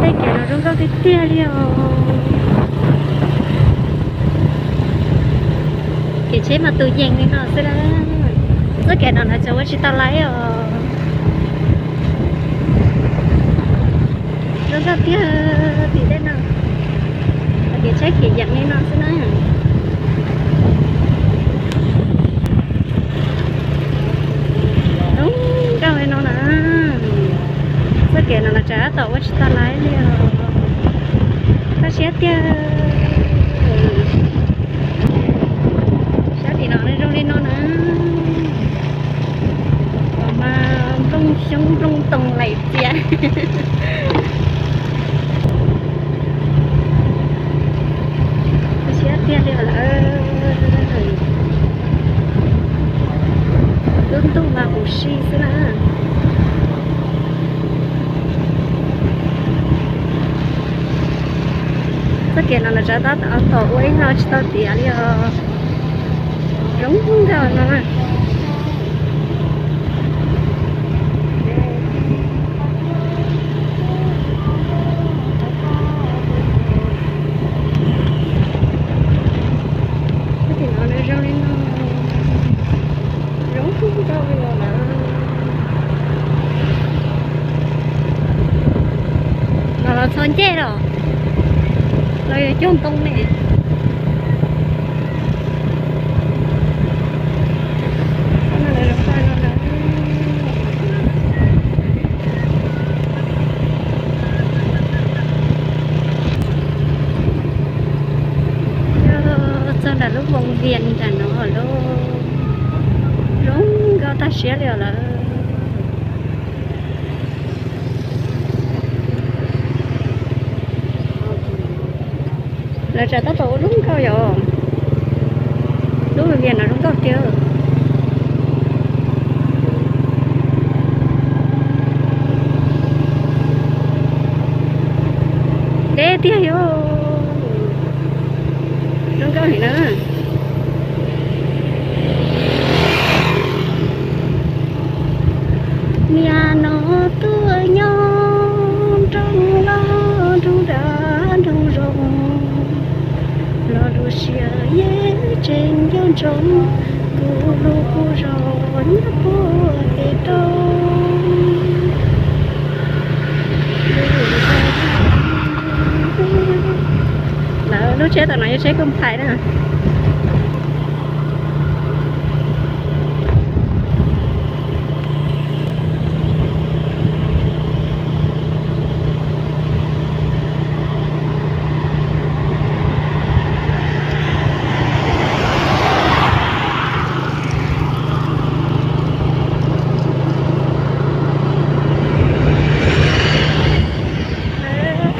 Tej kev no zoo nkauj tiag tiag li os. Kev tsheb mas tus yees li no xwb na. Txoj kev no no tseem ua tsis tau laiv os. Zoo nkauj tiag tim tej no. Kev tsheb kev yees li no xwb na. Zoo nkauj li no na. Txoj kev no no tseem tab tom ua tsis tau laiv li os. Koj siab tiag. Sab tim no zoo li no na. Mas nplooj xyoob nplooj toog laim txias. Siab tiag li lawm. Lub ntuj mas huv si xwb na. Txoj kev no los tseem tab tom ua ib hlo tsis tau tiav li os. Zoo nkauj no. Tim no zoo li no, zoo nkauj li lawm. No los txog ncej los, los yuav cog ntoo ne. Txog nram lub voos vias nram no lawm, zoo nkauj tag siab li lawm. Lawv tseem tab tom ua zoo nkauj yom. Lub vias no zoo nkauj tiag. Deb tiag yom. Zoo nkauj heev na. Niaj no tuaj nyob nroog loj nroog dav nroog zoo, los lub siab yeej tseem nco ntsoov kuv lub qub zos nyob puag pem roob. Lawv lub tsheb tom no yog tsheb koob phais na.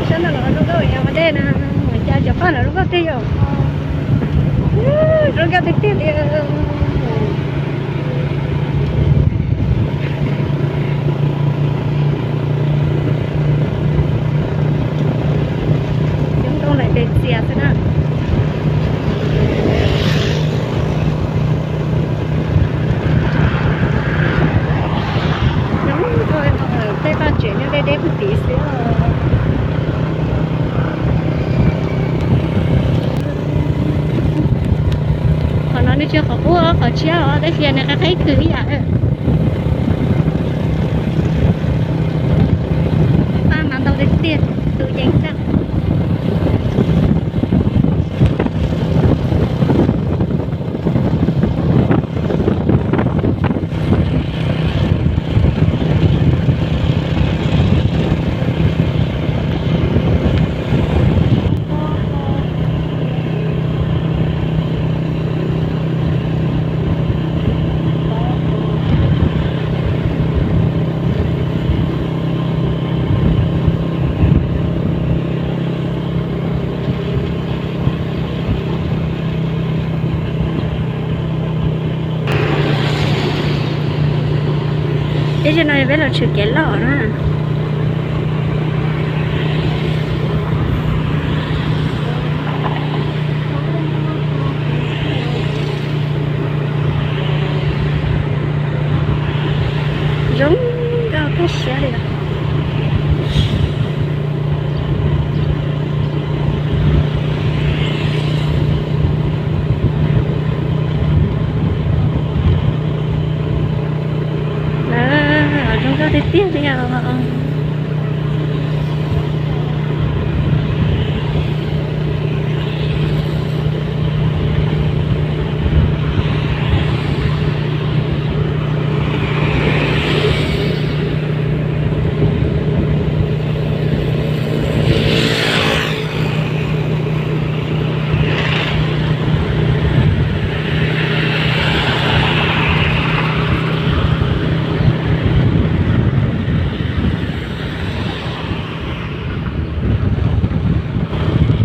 Sab no los zoo nkauj yog ua ntej na, cas cov paj no zoo nkauj tiag yom. Zoo nkauj tiag tiag li. Coob ntoo laim pes txias xwb na. Tej vaj tsev nyob deb deb puag tid xwb. Qhov no nws tsis yog qhov qub, qhov tshiab os, tab sis nws qab qab ib khw ib yam. Paj mas ntau tiag tiag, tus yees tag. Peb zaum no peb los tshwm kev loj na. Zoo nkauj tag siab li. tiag li os.